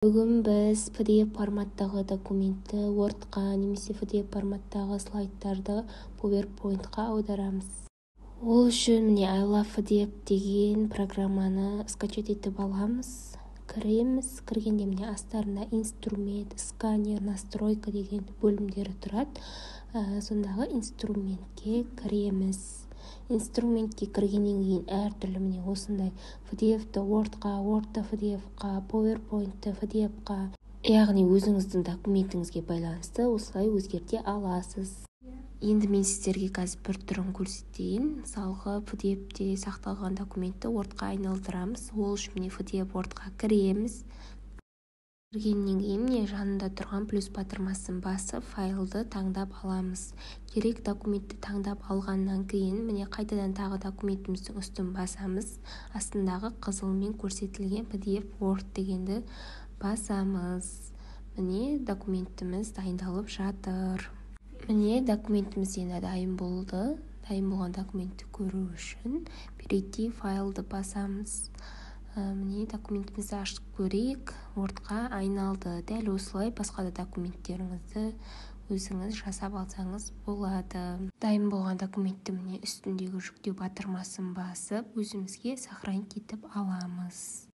Бүгін біз PDF форматтағы документті Word-қа немесе PDF форматтағы слайдтарды PowerPoint-қа аударамыз. Ол үшін, міне, iLovePDF деген программаны скачать етіп аламыз. Кіреміз. Кіргенде, міне, астарында «Инструмент», «Сканер», «Настройка» деген бөлімдері тұрады. Сондағы «Инструментке» кіреміз. Инструментке кіргеннен кейін әртүрлі, міне, осындай PDF-ті Word-қа, Word-ты PDF-қа, PowerPoint-ты PDF-қа, яғни өзіңіздің документіңізге байланысты осылай өзгерте аласыз. Енді мен сіздерге қазір бір түрін көрсетейін. Мысалға, PDF-те сақталған документті Word-қа айналдырамыз. Ол үшін, міне, PDF Word-қа кіреміз. Кіргеннен кейін, міне, жанында тұрған плюс батырмасын басып, файлды таңдап аламыз. Керек документті таңдап алғаннан кейін, міне, қайтадан тағы документіміздің үстін басамыз. Астындағы қызылмен көрсетілген PDF Word дегенді басамыз. Міне, документіміз дайындалып жатыр. Міне, документіміз енді дайын болды. Дайын болған документті көру үшін «Перейти файлды» басамыз. Міне, документімізді ашып көрейік. Word-қа айналды. Дәл осылай басқа да документтеріңізді өзіңіз жасап алсаңыз болады. Дайын болған документті, міне, үстіндегі жүктеу батырмасын басып, өзімізге сохранить етіп аламыз.